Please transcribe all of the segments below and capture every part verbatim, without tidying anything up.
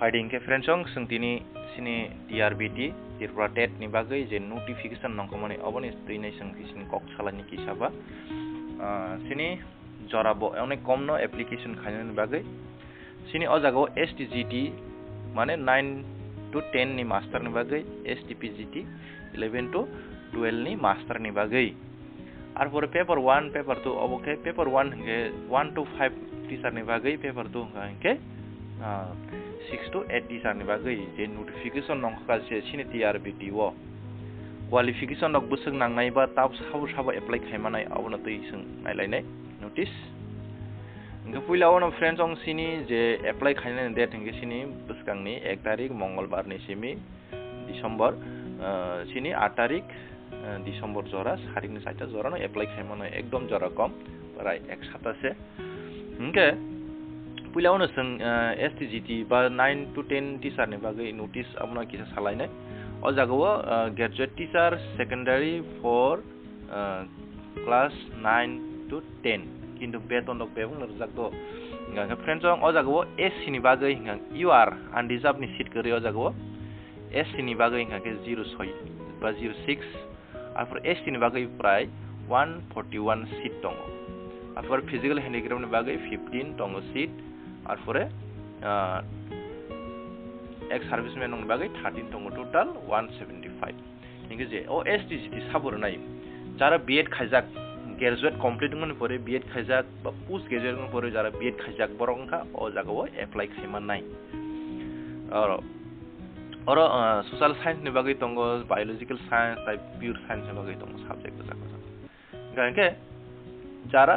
Adi hingke friends, chwng tini sini T R B T, Tripura tet ni bagwi je notification nongkhomani, oboni twinai chwng sini kok salani kisa ba. Ah, sini jora bo onek kom no application khainani bagwi. Sini o jaga o S T G T, mane nine to ten ni master ni bagwi, S T P G T, eleven to twelve ni master ni bagwi. Arpore paper one, paper two, obo khe paper one hingke one to five teacher ni bagwi, paper two hingka hingke, ah, six to eight teacher ni bagwi je notification nongkha se sini T R B T o. Qualification rok bwswk nangnai ba tab sabo sabo apply khaimanai, abono twi chwng nailainai notice. Hingke puila ono friends, ong sini je apply khainani date hingke sini bwskangni ek tarik Mongolbar ni simi December, ah, sini aat tarik, ah, December jora, sarikni chaita jora no apply khaimano, ekdom jora kom, prai ek sapta se. Hingke puila ono chwng, ah, S T G T ba nine to ten teacher ni bagwi notice abono kisa salainai. O jaga o, ah, graduate teacher secondary for, ah, class nine to ten, kintu beton rok bebak no rijak do. Hingke friends, o jaga o S C ni bagwi hingka you are unreserved ni seat kwrwi o jaga o. S C ni bagwi hingka khe zero soi ba zero six, arpore S T ni bagwi prai one forty one seat tongo. Arpore physical handicraft ni bagwi fifteen tongo seat, arpore, ah, ex serviceman ni bagwi thirteen tongo, total one seventy five. Hingke je o S T G T sabo rwnai, jara B Ed khaijak, graduate complete wngmani pore B Ed khaijak ba post graduate wngmani pore jara B Ed khaijak borok wngkha o jaga o apply khaimanai. Oro, oro, ah, social science ni bagwi tongo, biological science, tai pure science ni bagwi tongo subject bwsa bwsa. Hingka hingke jara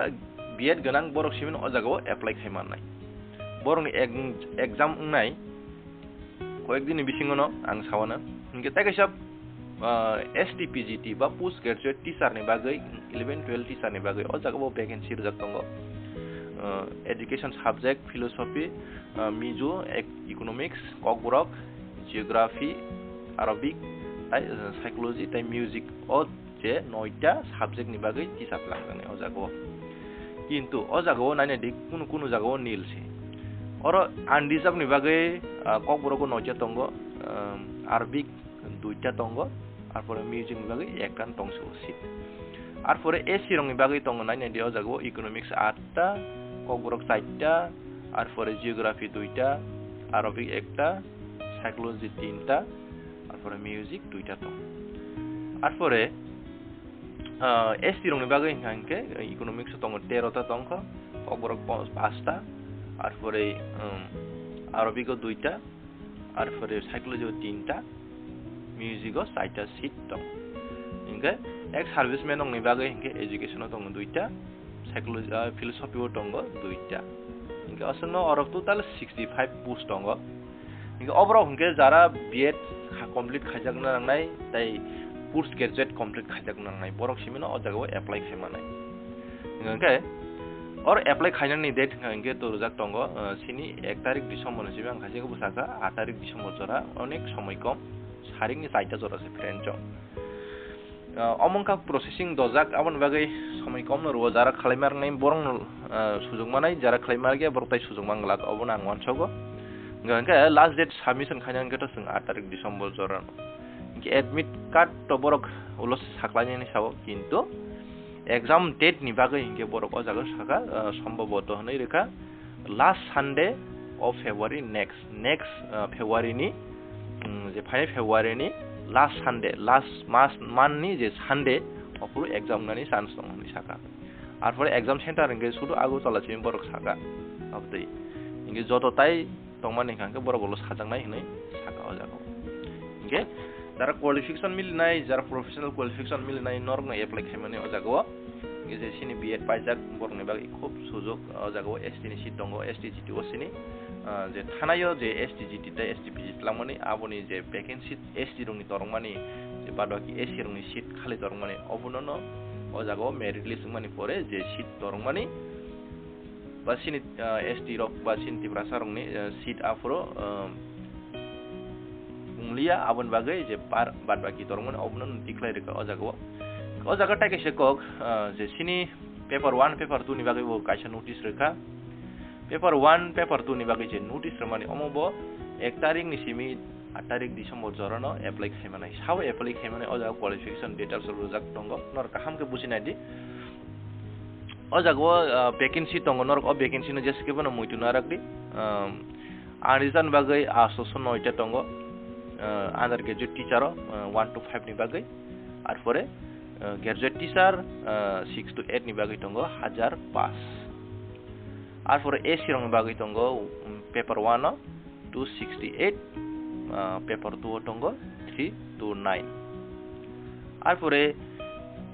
B Ed gwnang borok simi o jaga o apply khaimanai. Borokni ek-, exam wngnai koyek din ni bisingo no ang sawana. Hingke tai kaisa, ah, S T P G T ba post graduate teacher ni bagwi, eleven twelve teacher ni bagwi o jaga o vacancy rijak tongo. Ah, education subject, philosophy, ah, Mizo, ec-, economics, Kokborok, geography, Arabic, tai, ah, psychology, tai music. O je noita subject ni bagwi teacher langjaknai o jaga o. Kintu o jaga o naina di kunu kunu jaga o nil se. Oro unreserved ni bagwi, ah, Kokborok o noita tongo, um, Arabic duita tongo, arpore music ni bagwi ekta tong se o seat. Arpore S C rok ni bagwi tongo naina di o jaga o economics atta, Kokborok chaita, arpore geography duita, Arabic ekta, psychology tinta, arpore music duita tongo. Arpore, ah, S T rok ni bagwi hingka hingke economics o tongo tero ta tongkha, Kokborok po-, pasta, arpore, um, Arabic o duita, arpore psychology o tinta, music o chaita seat tong. Hingke ex serviceman rok ni bagwi hingke education o tongo duita, psychology, ah, philosophy o tongo duita. Hingke aswkno oro total sixty five post tongo. Hingke oborok hingke jara B Ed kha-, complete khaijakna nangnai, tai post graduate complete khaijakna nangnai, borok simino o jaga o apply khaimanai. Hingke oro apply khainani date hingka hingke to rijak tongo, ah, sini ek tarik December ni simi ang khaisa khe bwsakha aat tarik December jora, onek somoi kom, sarikni chaita jora se friend chong. Ah, omo wngkha processing dojak, aboni bagwi somoi komno rwo, jara khwlaima rwnai borokno, ah, sujukma nai, jara khwlaima rwgya borok tai sujukma glak, obono ang uansogo. Hingkha hingkhe last date submission khaina hingkhe to chwng aat tarik December jorano. Hingkhe admit card to borok ulo saklainani sao, kintu exam date ni bagwi hingkhe borok o jaga saka, ah, somboboto hwnwi rwkha last Sunday of February next. Next, ah, February ni, mm, je phai February ni last Sunday, last mas-, month ni je Sunday, ophuru exam wngnani chance tongo hinwi sakha. Arpore exam center hingke sudu Agartala simi borok sakha. Abotwi hingke joto tai tongmani hingka hingke borok ulo sajaknai hinwi sakha o jaga o. Hingke jara qualification milinai, jara professional qualification milinai norokno apply khaimani o jaga o. Hingke je sini B Ed paijak borokni bagwi khub sujok o jaga o S T ni seat tongo, S T G T o sini, ah, je thanaio je S T G T tei S T P G T langmani, aboni je vacancy S T rokni torokmani, je badbaki S C rokni seat khali torokmani, obono no o jaga o merit list wngmani pore je seat torokmani, ba sini, ah, S T rok ba sini Tiprasa rokni, ah, seat aphuru, ah, wnglia, aboni bagwi je par, badbaki torokmani obono declare rwkha o jaga o. O jaga tai kaisa kok, ah, je sini paper one, paper two ni bagwi bo kaisa notice rwkha. Paper one, paper two ni bagwi je notice rwmani, omo bo ek tarik ni simi aat tarik December jorano apply khaimanai. Sao apply khaimanai, o jaga qualification details rwjak tongo, norok kaham khe buji nai di. O jaga o, ah, vacancy tongo, norok o vacancy no jesa khe bono muitu narak di. Um, unreserved ni bagwi aatso noita tongo, ah, undergraduate teacher o, ah, one to five ni bagwi. Arpore, ah, graduate teacher, ah, six to eight ni bagwi tongo, hajar pass. Arpore S C rokni bagwi tongo, um, paper one o two sixty eight, ah, paper two o tongo three two nine. Arpore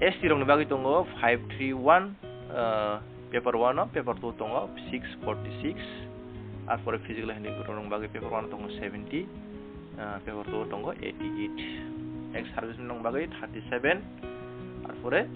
S T rokni bagwi tongo five three one, ah, paper one o, paper two o tongo six forty six. Arpore physical handicap rokni bagwi paper one o tongo seventy, ah, paper two o tongo eighty eight. Ex servicemen rokni bagwi thirty seven. Arpore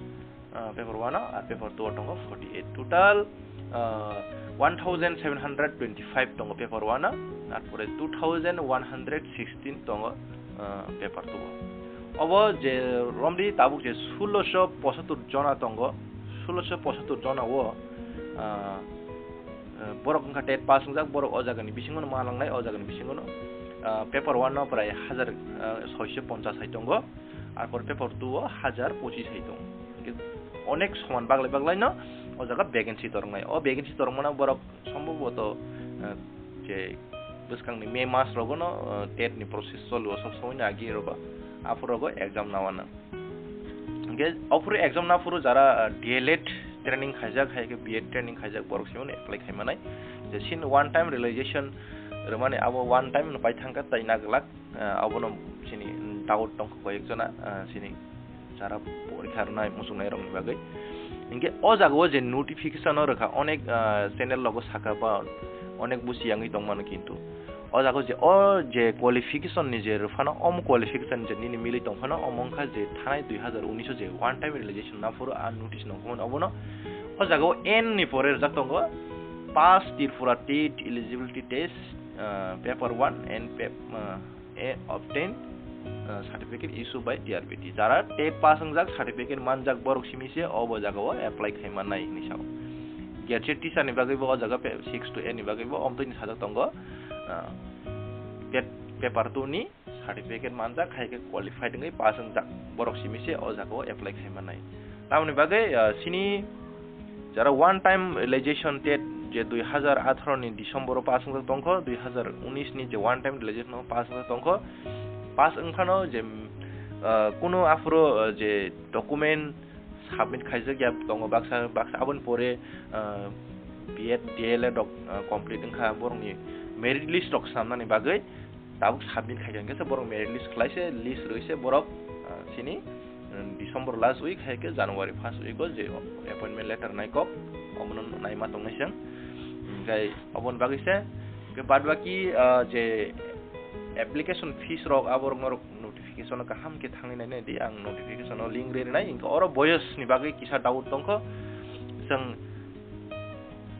ah, paper one o, ar paper two o tongo forty eight. Total, ah, one thousand seven hundred twenty five tongo paper one o, arpore two thousand one hundred sixteen tongo, ah, paper two o. Obo je romdi tabuk je sulosho pochottor jona tongo, sulosho pochottor jona o, ah, ah, borok wngkha TET pass wngjak, borok o jagani bisingo no ma langnai, o jagani bisingo no, ah, paper one o prai hajar, ah, soisho ponchas hai tongo. Arpor paper two o hajar pochis hai tong. Hingke onek soman baglai baglai no o jaga vacancy toroknai. O vacancy torokmano borok sombhoboto, eh, je bwskangni May mas rogo no, eh, TET ni process choli o sob somoi no agi rogo. Aphuru rogo exam nawana. Hingke aphuru exam naphuru jara, eh, D L Ed training khaijak, hai khe B Ed training khaijak borok simi no apply khaimanai. Je sin one time realization rwmani abo one time no pai thangkha tai naglak. Ah, abono chini doubt tongkha koyek jona, ah, chini jara porikha rwnai muchungnai rokni bagwi. Hingke o jaga o je notification o rwkha onek, ah, channel rogo saka ba onek busi yangwi tongmano, kintu o jaga o je o je qualification ni je rwphano, omo qualification je nini milwi tongphano, omo wngkha je thanai dui hazar unis o je one time realization naphuru a notice nongkhormani obono o jaga o N ni pore rwjak tongo, pass Tripura TET eligibility test, ah, paper one and pap-, ah, A obtain, uh, certificate issued by T R B T. Jara TET pass wngjak, certificate manjak borok simi se obo jaga o apply khai mannai hinwi sao. Graduate teacher ni bagwi bo o jaga pe-, six to eight ni bagwi bo omtwi ni sajak tongo, uh, pet-, paper two ni certificate manjak, hai khe qualified wngwi pass wngjak borok simi se o jaga o apply khai mannai. Tamoni bagwi, ah, chini jara one time realization TET je dui hazar atharo ni December o pass wngjak tongkho, dui hazar unis ni je one time realization o pass wngjak tongkho, pass wngphano je, ah, kuno aphuru, ah, je document submit khaijak ya tongo baksa, baksa aboni pore, ah, B Ed, D L Ed rok, ah, complete wngkha, borokni merit list rok swnamnani bagwi tabuk submit khaikha hwnkhe se borok merit list khlai se, list rwi se borok, ah, chini, um, December last week hai khe January first week o je appointment letter nai kok, omono naima tongnai chwng. Hwnkhe oboni bagwi se, hwnkhe bad baki, ah, je application fees rok aborok norok notification o kaham khe thangwi nainai di, ang notification o link rwi rwnai, hwnkhe oro boyos ni bagwi kisa doubt tongkho, chwng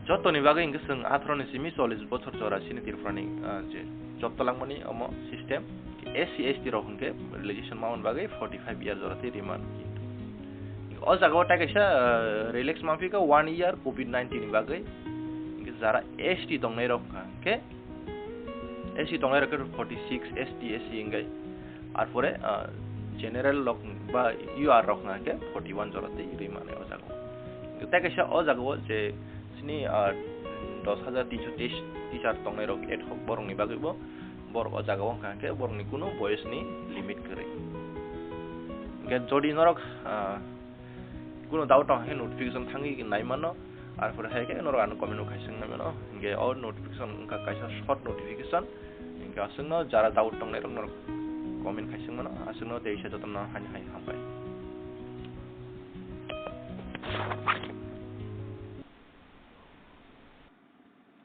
Jotoni bagwi hwnkhe chwng atharo ni simi chollish bochor jora chini Tripura ni, ah, je job talangmani omo system. S C S T rok hwnkhe realization mamani bagwi forty five year jora tei remand. O jaga o tai kaisa, ah, relax maphi kha one year covid nineteen ni bagwi. Hwnkhe jara S T tongnai rok hwnkha hwnkhe S C tongnai rok khe forty six S T, S C hwnkhe. Arpore, ah, general rok ba U R rok hwnkha hwnkhe forty one jora tei rwi mani o jaga o. Tai kaisa o jaga o je chini, ah, dos hajar tinso teis teacher tongnai rok ad hoc borok ni bagwi bo borok o jaga o hwnkha hwnkhe borok ni kunu boyos ni limit kwrwi. Hwnkhe jodi norok, ah, kunu doubt tong hwnkhe notification thangwi nai mano, arpore hai khe norok ano comment o khai swng nai mano. Hwnkhe o notification wngkha kaisa short notification. Hingke aswkno jara doubt tongnai rok norok comment khai swng mano, aswkno tei se jotono haino hai hambai.